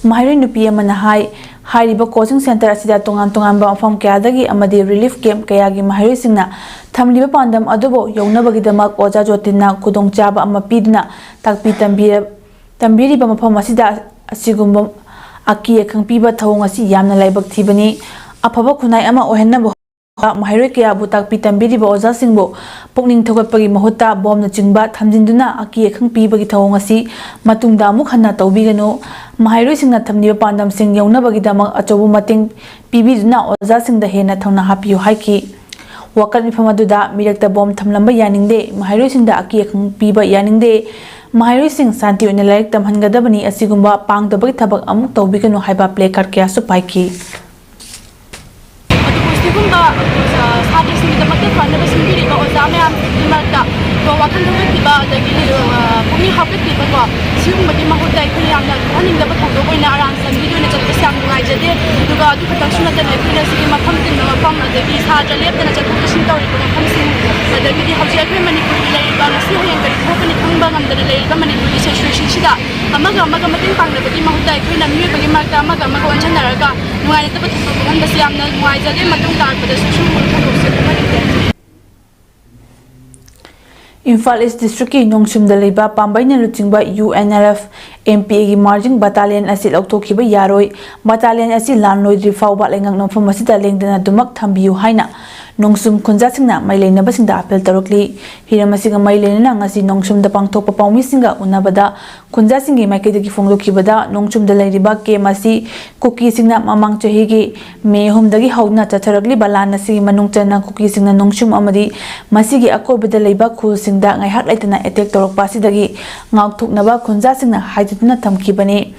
ꯃꯍꯩꯔꯣꯏ ꯅꯨꯄꯤ ꯑꯃꯅ ꯍꯥꯏ, ꯍꯥꯏꯔꯤꯕ ꯀꯣꯆꯤꯡ ꯁꯦꯟꯇꯔ ꯑꯁꯤꯗ ꯇꯣꯉꯥꯟ ꯇꯣꯉꯥꯟꯕ ꯃꯐꯝ ꯀꯌꯥꯗꯒꯤ ꯑꯃꯗꯤ ꯔꯤꯂꯤꯐ ꯀꯦꯝꯞ ꯀꯌꯥꯒꯤ ꯃꯍꯩꯔꯣꯏꯁꯤꯡꯅ ꯊꯝꯂꯤꯕ ꯄꯥꯟꯗꯝ ꯑꯗꯨꯕꯨ ꯌꯧꯅꯕꯒꯤꯗꯃꯛ ꯑꯣꯖꯥ ꯖꯣꯇꯤꯟꯅ ꯈꯨꯗꯣꯡꯆꯥꯕ ꯑꯃ ꯄꯤꯗꯨꯅ ꯇꯥꯛꯄꯤ ꯇꯝꯕꯤꯔ-, ꯇꯝꯕꯤꯔꯤꯕ ꯃꯐꯝ ꯑꯁꯤꯗ ꯑꯁꯤꯒꯨꯝꯕ ꯑꯀꯤ ꯑꯈꯪ ꯄꯤꯕ ꯊꯧꯑꯣꯡ ꯑꯁꯤ ꯌꯥꯝꯅ ꯂꯥꯏꯕꯛ ꯊꯤꯕꯅꯤ꯫ ꯑꯐꯕ ꯈꯨꯟꯅꯥꯏ ꯑꯃ ꯑꯣꯏꯍꯟꯅꯕ ꯃꯍꯩꯔꯣꯏ ꯀꯌꯥꯕꯨ ꯇꯥꯛꯄꯤ ꯇꯝꯕꯤꯔꯤꯕ ꯑꯣꯖꯥꯁꯤꯡꯕꯨ ꯄꯨꯛꯅꯤꯡ ꯊꯧꯒꯠꯄꯒꯤ ꯃꯍꯨꯠꯇ ꯕꯣꯝꯅꯆꯤꯡꯕ ꯊꯝꯖꯤꯟꯗꯨꯅ ꯑꯀꯤ ꯑꯈꯪ ꯄꯤꯕꯒꯤ ꯊꯧꯑꯣꯡ ꯑꯁꯤ ꯃꯇꯨꯡꯗ ꯑꯃꯨꯛ ꯍꯟꯅ ꯇꯧꯕꯤꯒꯅꯨ꯫ ꯃꯍꯩꯔꯣꯏꯁꯤꯡꯅ ꯊꯝꯂꯤꯕ ꯄꯥꯟꯗꯝꯁꯤꯡ ꯌꯧꯅꯕꯒꯤꯗꯃꯛ ꯑꯆꯧꯕ ꯃꯇꯦꯡ ꯄꯤꯕꯤꯗꯨꯅ ꯑꯣꯖꯥꯁꯤꯡꯗ ꯍꯦꯟꯅ ꯊꯧꯅꯥ ꯍꯥꯞꯄꯤꯌꯨ ꯍꯥꯏꯈꯤ꯫ ꯋꯥꯀꯠ ꯃꯤꯐꯝ ꯑꯗꯨꯗ ꯃꯤꯔꯛꯇ ꯕꯣꯝ ꯊꯝꯂꯝꯕ ꯌꯥꯅꯤꯡꯗꯦ, ꯃꯍꯩꯔꯣꯏꯁꯤꯡꯗ ꯑꯀꯤ ꯑꯈꯪ ꯄꯤꯕ ꯌꯥꯅꯤꯡꯗꯦ, ꯃꯍꯩꯔꯣꯏꯁꯤꯡ ꯁꯥꯟꯇꯤ ꯑꯣꯏꯅ ꯂꯥꯏꯔꯤꯛ ꯇꯝꯍꯟꯒꯗꯕꯅꯤ, ꯑꯁꯤꯒꯨꯝꯕ ꯄꯥꯡꯗꯕꯒꯤ ꯊꯕꯛ ꯑꯃꯨꯛ ꯇꯧꯕꯤꯒꯅꯨ ꯍꯥꯏꯕ placard ꯀꯌꯥꯁꯨ ꯄꯥꯏꯈꯤ꯫ ꯑꯗꯨꯕꯨ ꯁꯤꯒꯨꯝꯕ, ꯑ, ꯁꯥꯇ꯭ꯔꯁꯤꯡꯒꯤꯗꯃꯛꯇ ꯐꯅꯕ ꯁꯤꯟꯕꯤꯔꯤꯕ ꯑꯣꯖꯥ ꯃꯌꯥꯝꯁꯤꯒꯤ ꯃꯔꯛꯇ ꯋꯥꯈꯜ ꯊꯣꯛꯂꯛꯈꯤꯕ ꯑꯗꯒꯤ ꯄꯨꯛꯅꯤꯡ ꯍꯥꯞꯀꯠꯈꯤꯕꯀꯣ, ꯁꯤꯒꯨꯝꯕꯒꯤ ꯃꯍꯨꯠꯇ ꯑꯩꯈꯣꯏꯅ ꯌꯥꯝꯅ ꯊꯣꯛꯍꯟꯅꯤꯡꯗꯕ ꯊꯧꯗꯣꯛ ꯑꯣꯏꯅ ꯑꯔꯥꯟ ꯆꯪꯕꯤꯗ ꯑꯣꯏꯅ ꯆꯠꯄꯁꯦ ꯌꯥꯝ ꯅꯨꯡꯉꯥꯏꯖꯗꯦ꯫ ꯑꯗꯨꯒ ꯑꯗꯨ ꯈꯛꯇꯪꯁꯨ ꯅꯠꯇꯅ ꯑꯩꯈꯣꯏꯅ ꯁꯤꯒꯤ ꯃꯐꯝ ꯇꯤꯟꯕ ꯃꯐꯝ ꯑꯗꯒꯤ ꯁꯥꯇ꯭ꯔ ꯂꯦꯞꯇꯅ ꯆꯠꯊꯣꯛ ꯆꯠꯁꯤꯟ ꯇꯧꯔꯤꯕ ꯃꯐꯝꯁꯤꯡ, ꯑꯗꯒꯤꯗꯤ ꯍꯧꯖꯤꯛ ꯑꯩꯈꯣꯏ ꯃꯅꯤꯄꯨꯔꯒꯤ ꯂꯩꯔꯤꯕ ꯉꯁꯤ ꯍꯌꯦꯡ ꯀꯔꯤ ꯊꯣꯛꯀꯅꯤ ꯈꯪꯕ ꯉꯝꯗꯅ ꯂꯩꯔꯤꯕ ꯃꯅꯤꯄꯨꯔꯒꯤ ꯁꯤꯆꯨꯋꯦꯁꯟꯁꯤꯗ ꯑꯃꯒ ꯑꯃꯒ ꯃꯇꯦꯡ ꯄꯥꯡꯅꯕꯒꯤ ꯃꯍꯨꯠꯇ ꯑꯩꯈꯣꯏꯅ ꯃꯤꯑꯣꯏꯕꯒꯤ ꯃꯔꯛꯇ ꯑꯃꯒ ꯑꯃꯒ ꯑꯣꯟꯁꯤꯟꯅꯔꯒ ꯅꯨꯡꯉꯥꯏꯅꯗꯕ ꯊꯧꯗꯣꯛ ꯊꯣꯛꯍꯟꯕꯁꯤ ꯌꯥꯝꯅ ꯅꯨꯡꯉꯥꯏꯖꯗꯦ꯫ ꯃꯇꯨꯡ ꯇꯥꯔꯛꯄꯗꯁꯨ ꯁꯤꯒꯨꯝꯕ ꯊꯧꯗꯣꯛꯁꯦ ꯊꯣꯛꯍꯟꯅꯤꯡꯗꯦ꯫ ꯏꯝꯐꯥꯜ ꯏꯁ ꯗꯤꯁꯇ꯭ꯔꯤꯛꯀꯤ ꯅꯣꯡꯁꯨꯝꯗ ꯂꯩꯕ ꯄꯥꯝꯕꯩꯅ ꯂꯨꯆꯤꯡꯕ U N L F M P ꯑꯦꯒꯤ ꯃꯥꯔꯆꯤꯡ ꯕꯇꯥꯂꯤꯌꯟ ꯑꯁꯤ ꯂꯧꯊꯣꯛꯈꯤꯕ ꯌꯥꯔꯣꯏ꯫ ꯕꯇꯥꯂꯤꯌꯟ ꯑꯁꯤ ꯂꯥꯟ ꯂꯣꯏꯗ꯭ꯔꯤ ꯐꯥꯎꯕ ꯂꯩꯉꯥꯛ ꯅꯣꯡꯐꯝ ꯑꯁꯤꯗ ꯂꯦꯡꯗꯅ ꯑꯗꯨꯃꯛ ꯊꯝꯕꯤꯌꯨ ꯍꯥꯏꯅ ꯅꯣꯡꯁꯨꯝ ꯈꯨꯟꯖꯥꯁꯤꯡꯅ ꯃꯩ ꯂꯩꯅꯕꯁꯤꯡꯗ ꯑꯥꯄꯤꯜ ꯇꯧꯔꯛꯂꯤ꯫ ꯍꯤꯔꯝ ꯑꯁꯤꯒ ꯃꯔꯤ ꯂꯩꯅꯅ ꯉꯁꯤ ꯅꯣꯡꯁꯨꯝꯗ ꯄꯥꯡꯊꯣꯛꯄ ꯄꯥꯎꯃꯤꯁꯤꯡꯒ ꯎꯅꯕꯗ ꯈꯨꯟꯖꯥꯁꯤꯡꯒꯤ ꯃꯥꯏꯀꯩꯗꯒꯤ ꯐꯣꯡꯗꯣꯛꯈꯤꯕꯗ, ꯅꯣꯡꯆꯨꯝꯗ ꯂꯩꯔꯤꯕ ꯀꯦꯝ ꯑꯁꯤ ꯀꯨꯀꯤꯁꯤꯡꯅ ꯃꯃꯥꯡ ꯆꯍꯤꯒꯤ ꯃꯦ ꯑꯍꯨꯝꯗꯒꯤ ꯍꯧꯗꯨꯅ ꯆꯠꯊꯔꯛꯂꯤꯕ ꯂꯥꯟ ꯑꯁꯤꯒꯤ ꯃꯅꯨꯡ ꯆꯟꯅ ꯀꯨꯀꯤꯁꯤꯡꯅ ꯅꯣꯡꯆꯨꯝ ꯑꯃꯗꯤ ꯃꯁꯤꯒꯤ ꯑꯀꯣꯏꯕꯗ ꯂꯩꯕ ꯈꯨꯜꯁꯤꯡꯗ ꯉꯥꯏꯍꯥꯛ ꯂꯩꯇꯅ ꯑꯦꯇꯦꯛ ꯇꯧꯔꯛꯄ ꯑꯁꯤꯗꯒꯤ ꯉꯥꯛꯊꯣꯛꯅꯕ ꯈꯨꯟꯖꯥꯁꯤꯡꯅ ꯍꯥꯏꯖꯗꯨꯅ ꯊꯝꯈꯤꯕꯅꯤ꯫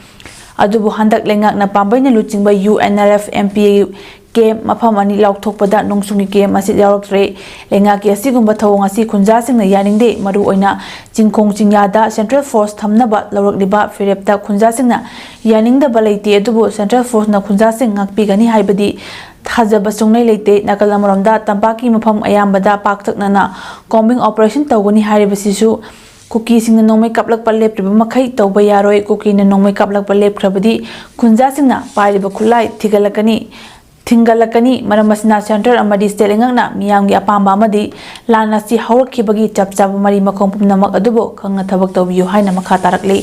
ꯑꯗꯨꯕꯨ ꯍꯟꯗꯛ ꯂꯩꯉꯥꯛꯅ ꯄꯥꯝꯕꯩꯅ ꯂꯨꯆꯤꯡꯕ U N L F M P A camp ꯃꯐꯝ ꯑꯅꯤ ꯂꯥꯎꯊꯣꯛꯄꯗ ꯅꯣꯡꯆꯨꯝꯒꯤ ꯀꯦꯝ ꯑꯁꯤ ꯌꯥꯎꯔꯛꯇ꯭ꯔꯦ꯫ ꯂꯩꯉꯥꯛꯀꯤ ꯑꯁꯤꯒꯨꯝꯕ ꯊꯧꯑꯣꯡ ꯑꯁꯤ ꯈꯨꯟꯖꯥꯁꯤꯡꯅ ꯌꯥꯅꯤꯡꯗꯦ꯫ ꯃꯔꯨꯑꯣꯏꯅ ꯆꯤꯡꯈꯣꯡ ꯆꯤꯡꯌꯥꯗ ꯁꯦꯟꯇ꯭ꯔꯦꯜ ꯐꯣꯔꯁ ꯊꯝꯅꯕ ꯂꯧꯔꯛꯂꯤꯕ ꯐꯤꯔꯦꯞꯇ ꯈꯨꯟꯖꯥꯁꯤꯡꯅ ꯌꯥꯅꯤꯡꯗꯕ ꯂꯩꯇꯦ, ꯑꯗꯨꯕꯨ ꯁꯦꯟꯇ꯭ꯔꯦꯜ ꯐꯣꯔꯁꯅ ꯈꯨꯟꯖꯥꯁꯤꯡ ꯉꯥꯛꯄꯤꯒꯅꯤ ꯍꯥꯏꯕꯗꯤ ꯊꯥꯖꯕ ꯁꯨꯡꯂꯩ ꯂꯩꯇꯦ꯫ ꯅꯥꯀꯜ ꯑꯃꯔꯣꯝꯗ ꯇꯝꯄꯥꯛꯀꯤ ꯃꯐꯝ ꯑꯌꯥꯝꯕꯗ ꯄꯥꯛꯇꯛꯅꯅ ꯀꯣꯝꯕꯤꯡ ꯑꯣꯄꯔꯦꯁꯟ ꯇꯧꯒꯅꯤ ꯍꯥꯏꯔꯤꯕꯁꯤꯁꯨ ꯀꯨꯀꯤꯁꯤꯡꯅ ꯅꯣꯡꯃꯩ ꯀꯥꯞꯂꯛꯄ ꯂꯦꯞꯇ꯭ꯔꯤꯕ ꯃꯈꯩ ꯇꯧꯕ ꯌꯥꯔꯣꯏ꯫ ꯀꯨꯀꯤꯅ ꯅꯣꯡꯃꯩ ꯀꯥꯞꯂꯛꯄ ꯂꯦꯞꯈ꯭ꯔꯕꯗꯤ ꯈꯨꯟꯖꯥꯁꯤꯡꯅ ꯄꯥꯏꯔꯤꯕ ꯈꯨꯠꯂꯥꯏ ꯊꯤꯒꯠꯂꯛꯀꯅꯤ꯫ ꯊꯤꯡꯒꯠꯂꯛꯀꯅꯤ꯫ ꯃꯔꯝ ꯑꯁꯤꯅ ꯁꯦꯟꯇ꯭ꯔꯦꯜ ꯑꯃꯗꯤ ꯁ꯭ꯇꯦꯠ ꯂꯩꯉꯥꯛꯅ ꯃꯤꯌꯥꯝꯒꯤ ꯑꯄꯥꯝꯕ ꯑꯃꯗꯤ ꯂꯥꯟ ꯑꯁꯤ ꯍꯧꯔꯛꯈꯤꯕꯒꯤ ꯆꯞ ꯆꯥꯕ ꯃꯔꯤ ꯃꯈꯣꯡ ꯄꯨꯝꯅꯃꯛ ꯑꯗꯨꯕꯨ ꯈꯪꯅ ꯊꯕꯛ ꯇꯧꯕꯤꯌꯨ ꯍꯥꯏꯅ ꯃꯈꯥ ꯇꯥꯔꯛꯂꯤ꯫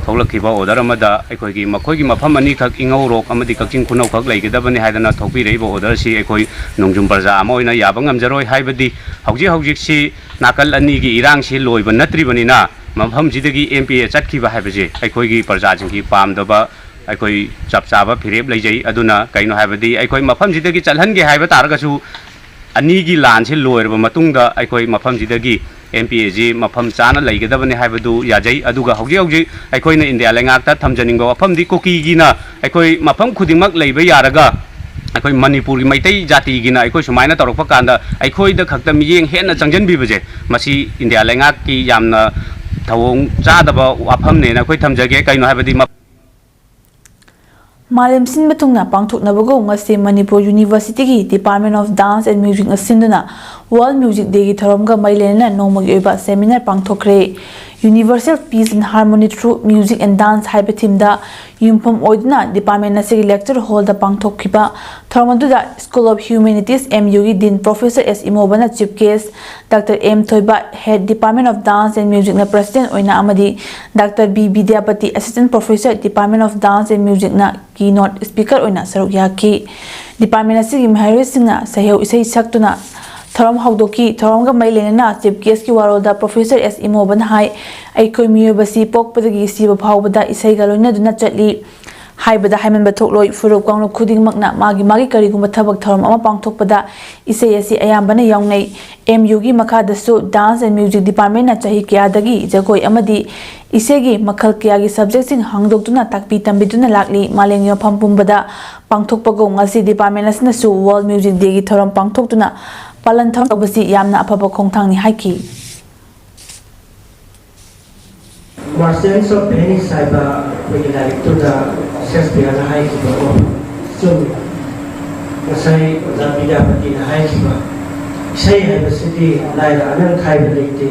ꯊꯣꯛꯂꯛꯈꯤꯕ ꯑꯣꯔꯗꯔ ꯑꯃꯗ ꯑꯩꯈꯣꯏꯒꯤ ꯃꯈꯣꯏꯒꯤ ꯃꯐꯝ ꯑꯅꯤꯈꯛ, ꯏꯉꯧꯔꯣꯛ ꯑꯃꯗꯤ ꯀꯛꯆꯤꯡ ꯈꯨꯅꯧꯈꯛ ꯂꯩꯒꯗꯕꯅꯤ ꯍꯥꯏꯗꯅ ꯊꯣꯛꯄꯤꯔꯛꯏꯕ ꯑꯣꯔꯗꯔꯁꯤ ꯑꯩꯈꯣꯏ ꯅꯣꯡꯖꯨꯝ ꯄ꯭ꯔꯖꯥ ꯑꯃ ꯑꯣꯏꯅ ꯌꯥꯕ ꯉꯝꯖꯔꯣꯏ꯫ ꯍꯥꯏꯕꯗꯤ ꯍꯧꯖꯤꯛ ꯍꯧꯖꯤꯛꯁꯤ ꯅꯥꯀꯜ ꯑꯅꯤꯒꯤ ꯏꯔꯥꯡꯁꯤ ꯂꯣꯏꯕ ꯅꯠꯇ꯭ꯔꯤꯕꯅꯤꯅ ꯃꯐꯝꯁꯤꯗꯒꯤ ꯑꯦꯝ ꯄꯤ ꯑꯦ ꯆꯠꯈꯤꯕ ꯍꯥꯏꯕꯁꯤ ꯑꯩꯈꯣꯏꯒꯤ ꯄ꯭ꯔꯖꯥꯁꯤꯡꯒꯤ ꯄꯥꯝꯗꯕ ꯑꯩꯈꯣꯏ ꯆꯞ ꯆꯥꯕ ꯐꯤꯔꯦꯞ ꯂꯩꯖꯩ꯫ ꯑꯗꯨꯅ ꯀꯩꯅꯣ ꯍꯥꯏꯕꯗꯤ ꯑꯩꯈꯣꯏ ꯃꯐꯝꯁꯤꯗꯒꯤ ꯆꯠꯍꯟꯒꯦ ꯍꯥꯏꯕ ꯇꯥꯔꯒꯁꯨ ꯑꯅꯤꯒꯤ ꯂꯥꯟꯁꯤ ꯂꯣꯏꯔꯕ ꯃꯇꯨꯡꯗ ꯑꯩꯈꯣꯏ ꯃꯐꯝꯁꯤꯗꯒꯤ ꯑꯦꯝ ꯄꯤ ꯑꯦꯁꯤ ꯃꯐꯝ ꯆꯥꯅ ꯂꯩꯒꯗꯕꯅꯤ ꯍꯥꯏꯕꯗꯨ ꯌꯥꯖꯩ꯫ ꯑꯗꯨꯒ ꯍꯧꯖꯤꯛ ꯍꯧꯖꯤꯛ ꯑꯩꯈꯣꯏꯅ ꯏꯟꯗꯤꯌꯥ ꯂꯩꯉꯥꯛꯇ ꯊꯝꯖꯅꯤꯡꯕ ꯋꯥꯐꯝꯗꯤ ꯀꯨꯀꯤꯒꯤꯅ ꯑꯩꯈꯣꯏ ꯃꯐꯝ ꯈꯨꯗꯤꯡꯃꯛ ꯂꯩꯕ ꯌꯥꯔꯒ ꯑꯩꯈꯣꯏ ꯃꯅꯤꯄꯨꯔꯒꯤ ꯃꯩꯇꯩ ꯖꯥꯇꯤꯒꯤꯅ ꯑꯩꯈꯣꯏ ꯁꯨꯃꯥꯏꯅ ꯇꯧꯔꯛꯄ ꯀꯥꯟꯗ ꯑꯩꯈꯣꯏꯗ ꯈꯛꯇ ꯃꯤꯠꯌꯦꯡ ꯍꯦꯟꯅ ꯆꯪꯁꯤꯟꯕꯤꯕꯁꯦ, ꯃꯁꯤ ꯏꯟꯗꯤꯌꯥ ꯂꯩꯉꯥꯛꯀꯤ ꯌꯥꯝꯅ ꯊꯧꯑꯣꯡ ꯆꯥꯗꯕ ꯋꯥꯐꯝꯅꯦꯅ ꯑꯩꯈꯣꯏ ꯊꯝꯖꯒꯦ꯫ ꯀꯩꯅꯣ ꯍꯥꯏꯕꯗꯤ ꯃ- ꯃꯥꯂꯦꯝ ꯁꯤꯟꯕ ꯊꯨꯡꯅ ꯄꯥꯡꯊꯣꯛꯅꯕꯒꯨꯝ ꯉꯁꯤ ꯃꯅꯤꯄꯨꯔ University ꯒꯤ Department of Dance and Music ꯅ ꯁꯤꯟꯗꯨꯅ World Music Day ꯒꯤ ꯊꯧꯔꯝꯒ ꯃꯔꯤ ꯂꯩꯅꯅ ꯅꯣꯡꯃꯒꯤ ꯑꯣꯏꯕ seminar ꯄꯥꯡꯊꯣꯛꯈ꯭ꯔꯦ꯫ Universal Peace and Harmony Through Music and Dance ꯍꯥꯏꯕ theme ꯗ ꯌꯨꯝꯐꯝ ꯑꯣꯏꯗꯨꯅ department ꯑꯁꯤꯒꯤ lecture hall ꯗ ꯄꯥꯡꯊꯣꯛꯈꯤꯕ ꯊꯧꯔꯝ ꯑꯗꯨꯗ School of Humanities, M U ꯒꯤ Dean Professor S ꯏꯃꯣꯕꯅ chief guest, Doctor M ꯊꯣꯏꯕ, Head, Department of Dance and Music ꯅ President ꯑꯣꯏꯅ, ꯑꯃꯗꯤ Doctor B Bidyapati, Assistant Professor, Department of Dance and Music ꯅ keynote speaker ꯑꯣꯏꯅ ꯁꯔꯨꯛ ꯌꯥꯈꯤ꯫ Department ꯑꯁꯤꯒꯤ ꯃꯍꯩꯔꯣꯏꯁꯤꯡꯅ ꯁꯩꯍꯧ ꯏꯁꯩ ꯁꯛꯇꯨꯅ ꯊꯧꯔꯝ ꯍꯧꯗꯣꯛꯈꯤ꯫ ꯊꯧꯔꯝꯒ ꯃꯔꯤ ꯂꯩꯅꯅ chief guest ꯀꯤ ꯋꯥꯔꯣꯜꯗ Professor S ꯏꯃꯣꯕꯅ ꯍꯥꯏ, ꯑꯩꯈꯣꯏ ꯃꯤꯑꯣꯏꯕꯁꯤ ꯄꯣꯛꯄꯗꯒꯤ ꯁꯤꯕ ꯐꯥꯎꯕꯗ ꯏꯁꯩꯒ ꯂꯣꯏꯅꯗꯨꯅ ꯆꯠꯂꯤ꯫ ꯍꯥꯏꯕꯗ ꯍꯥꯏꯃꯟꯕ ꯊꯣꯛꯂꯣꯏ꯫ ꯐꯨꯔꯨꯞ ꯀꯥꯡꯂꯨꯞ ꯈꯨꯗꯤꯡꯃꯛꯅ ꯃꯥꯒꯤ ꯃꯥꯒꯤ ꯀꯔꯤꯒꯨꯝꯕ ꯊꯕꯛ ꯊꯧꯔꯝ ꯑꯃ ꯄꯥꯡꯊꯣꯛꯄꯗ ꯏꯁꯩ ꯑꯁꯤ ꯑꯌꯥꯝꯕꯅ ꯌꯥꯎꯅꯩ꯫ M U ꯒꯤ ꯃꯈꯥꯗꯁꯨ Dance and Music Department ꯅ ꯆꯍꯤ ꯀꯌꯥꯗꯒꯤ ꯖꯒꯣꯏ ꯑꯃꯗꯤ ꯏꯁꯩꯒꯤ ꯃꯈꯜ ꯀꯌꯥꯒꯤ subject ꯁꯤꯡ ꯍꯥꯡꯗꯣꯛꯇꯨꯅ ꯇꯥꯛꯄꯤ ꯇꯝꯕꯤꯗꯨꯅ ꯂꯥꯛꯂꯤ꯫ ꯃꯥꯂꯦꯝꯒꯤ ꯃꯐꯝ ꯄꯨꯝꯕꯗ ꯄꯥꯡꯊꯣꯛꯄꯒꯨꯝ ꯉꯁꯤ department ꯑꯁꯤꯅꯁꯨ World Music Day ꯒꯤ ꯊꯧꯔꯝ ꯄꯥꯡꯊꯣꯛꯇꯨꯅ ꯄꯥꯂꯟ ꯊꯧꯔꯝ ꯇꯧꯕꯁꯤ ꯌꯥꯝꯅ ꯑꯐꯕ ꯈꯣꯡꯊꯥꯡꯅꯤ ꯍꯥꯏꯈꯤ꯫ Merchants of Venice ꯍꯥꯏꯕ ꯑꯩꯈꯣꯏꯒꯤ ꯂꯥꯏꯔꯤꯛꯇꯨꯗ ꯁꯦꯛꯁꯄꯤꯌꯔꯅ ꯍꯥꯏꯈꯤꯕ ꯋꯥꯐꯝ ꯆꯨꯝꯃꯤ꯫ ꯉꯁꯥꯏ ꯑꯣꯖꯥ ꯕꯤꯗ꯭ꯌꯥꯄꯇꯤꯅ ꯍꯥꯏꯈꯤꯕ, ꯏꯁꯩ ꯍꯥꯏꯕꯁꯤꯗꯤ ꯂꯥꯏꯔ ꯑꯅꯪ ꯈꯥꯏꯕ ꯂꯩꯇꯦ,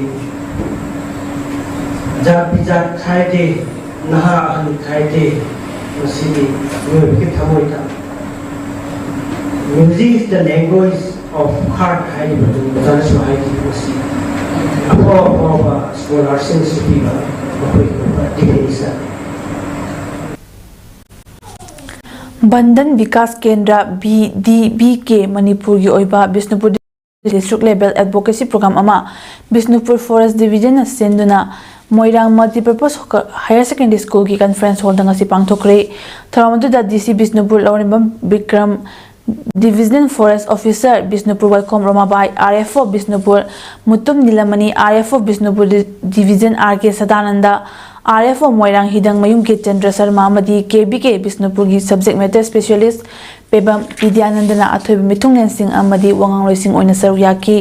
ꯖꯥꯠ ꯕꯤꯖꯥꯠ ꯈꯥꯏꯗꯦ, ꯅꯍꯥ ꯑꯍꯟ ꯈꯥꯏꯗꯦ, ꯃꯁꯤꯗꯤ ꯃꯤꯑꯣꯏꯕꯒꯤ ꯊꯃꯣꯏꯗ Music is the language of heart ꯍꯥꯏꯔꯤꯕꯗꯨ ꯑꯣꯖꯥꯅꯁꯨ ꯍꯥꯏꯈꯤ꯫ ꯃꯁꯤ ꯑꯐꯥꯎ ꯑꯐꯥꯎꯕ scholar ꯁꯤꯡꯅꯁꯨ ꯄꯤꯕ ꯃꯈꯣꯏꯒꯤ ꯑꯣꯏꯕ definition꯫ ꯕꯟꯙꯟ ꯕꯤꯀꯥꯁ ꯀꯦꯟꯗ꯭ꯔ, B D B K, ꯃꯅꯤꯄꯨꯔꯒꯤ ꯑꯣꯏꯕ Bishnupur district level advocacy program ꯑꯃ ꯕꯤꯁꯅꯨꯄꯨꯔ Forest Division ꯅ ꯁꯤꯟꯗꯨꯅ ꯃꯣꯏꯔꯥꯡ Multipurpose Higher Secondary School ꯒꯤ conference hall ꯗ ꯉꯁꯤ ꯄꯥꯡꯊꯣꯛꯈ꯭ꯔꯦ꯫ ꯊꯧꯔꯝ ꯑꯗꯨꯗ D C ꯕꯤꯁꯅꯨꯄꯨꯔ ꯂꯧꯔꯦꯝꯕꯝ Bikram, Division Forest Officer Bishnupur ꯋꯥꯏꯈꯣꯝ ꯔꯣꯃꯥꯕꯥꯏ, R F O Bishnupur Mutum ꯅꯤꯂꯃꯅꯤ, R F O Bishnupur Division R K Sadananda, R F O ꯃꯣꯏꯔꯥꯡ ꯍꯤꯗꯪꯃꯌꯨꯝ ꯀꯤꯔꯆꯟꯗ꯭ꯔ ꯁꯔꯃ ꯑꯃꯗꯤ K B K ꯕꯤꯁꯅꯨꯄꯨꯔꯒꯤ subject matter specialist Pebam ꯕꯤꯗ꯭ꯌꯥꯅꯟꯗꯅ ꯑꯊꯣꯏꯕ ꯃꯤꯊꯨꯡꯂꯦꯟꯁꯤꯡ ꯑꯃꯗꯤ ꯋꯥꯉꯥꯡꯂꯣꯏꯁꯤꯡ ꯑꯣꯏꯅ ꯁꯔꯨꯛ ꯌꯥꯈꯤ꯫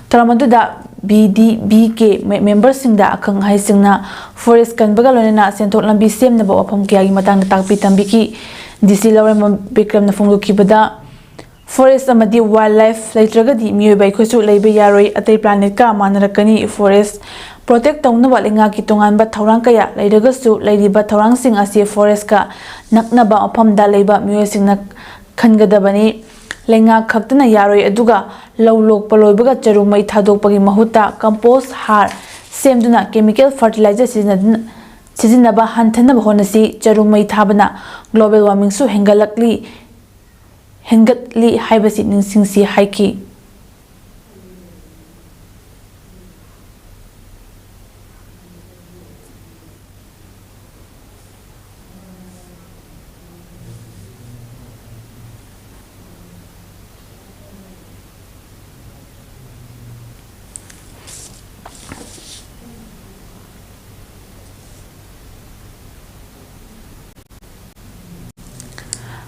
ꯊꯧꯔꯝ ꯑꯗꯨꯗ ꯕꯤ ꯗꯤ ꯕꯤ ꯀꯦ ꯃꯦ-, ꯃꯦꯝꯕꯔꯁꯤꯡꯗ ꯑꯈꯪ ꯑꯍꯩꯁꯤꯡꯅ ꯐꯣꯔꯦꯁ ꯀꯟꯕꯒ ꯂꯣꯏꯅꯅ ꯁꯦꯟꯊꯣꯛ ꯂꯝꯕꯤ ꯁꯦꯝꯅꯕ ꯋꯥꯐꯝ ꯀꯌꯥꯒꯤ ꯃꯇꯥꯡꯗ ꯇꯥꯛꯄꯤ ꯇꯝꯕꯤꯈꯤ꯫ ꯗꯤ ꯁꯤ ꯂꯧꯔꯦꯝꯕꯝ ꯕꯤꯀ꯭ꯔꯝꯅ ꯐꯣꯡꯗꯣꯛꯈꯤꯕꯗ, ꯐꯣꯔꯦꯁ ꯑꯃꯗꯤ ꯋꯥꯏꯜ ꯂꯥꯏꯐ ꯂꯩꯇ꯭ꯔꯒꯗꯤ ꯃꯤꯑꯣꯏꯕ ꯑꯩꯈꯣꯏꯁꯨ ꯂꯩꯕ ꯌꯥꯔꯣꯏ, ꯑꯇꯩ ꯄ꯭ꯂꯥꯅꯦꯠꯀ ꯃꯥꯟꯅꯔꯛꯀꯅꯤ꯫ ꯐꯣꯔꯦꯁ ꯄ꯭ꯔꯣꯇꯦꯛ ꯇꯧꯅꯕ ꯂꯩꯉꯥꯛꯀꯤ ꯇꯣꯉꯥꯟꯕ ꯊꯧꯔꯥꯡ ꯀꯌꯥ ꯂꯩꯔꯒꯁꯨ, ꯂꯩꯔꯤꯕ ꯊꯧꯔꯥꯡꯁꯤꯡ ꯑꯁꯤ ꯐꯣꯔꯦꯁꯀ ꯅꯛꯅꯕ ꯃꯐꯝꯗ ꯂꯩꯕ ꯃꯤꯑꯣꯏꯁꯤꯡꯅ ꯈꯟꯒꯗꯕꯅꯤ꯫ ꯂꯩꯉꯥꯛ ꯈꯛꯇꯅ ꯌꯥꯔꯣꯏ, ꯑꯗꯨꯒ ꯂꯧ ꯂꯣꯛꯄ ꯂꯣꯏꯕꯒ ꯆꯔꯨ ꯃꯩ ꯊꯥꯗꯣꯛꯄꯒꯤ ꯃꯍꯨꯠꯇ ꯀꯝꯄꯣꯁ ꯍꯥꯔ ꯁꯦꯝꯗꯨꯅ, ꯀꯦꯃꯤꯀꯦꯜ ꯐꯔꯇꯤꯂꯥꯏꯖꯔ ꯁꯤꯖꯤꯟꯅꯗꯨꯅ, ꯁꯤꯖꯤꯟꯅꯕ ꯍꯟꯊꯅꯕ ꯍꯣꯠꯅꯁꯤ꯫ ꯆꯔꯨ ꯃꯩ ꯊꯥꯕꯅ ꯒ꯭ꯂꯣꯕꯦꯜ ꯋꯥꯔꯃꯤꯡꯁꯨ ꯍꯦꯟꯒꯠꯂꯛꯂꯤ, ꯍꯦꯟꯒꯠꯂꯤ ꯍꯥꯏꯕꯁꯤ ꯅꯤꯡꯁꯤꯡꯁꯤ ꯍꯥꯏꯈꯤ꯫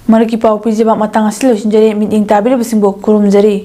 ꯃꯔꯛꯀꯤ ꯄꯥꯎ ꯄꯤꯖꯕ ꯃꯇꯥꯡ ꯑꯁꯤ ꯂꯣꯏꯁꯤꯟꯖꯔꯦ꯫ ꯃꯤꯠꯌꯦꯡ ꯇꯥꯕꯤꯔꯤꯕꯁꯤꯡꯕꯨ ꯈꯨꯔꯨꯝꯖꯔꯤ꯫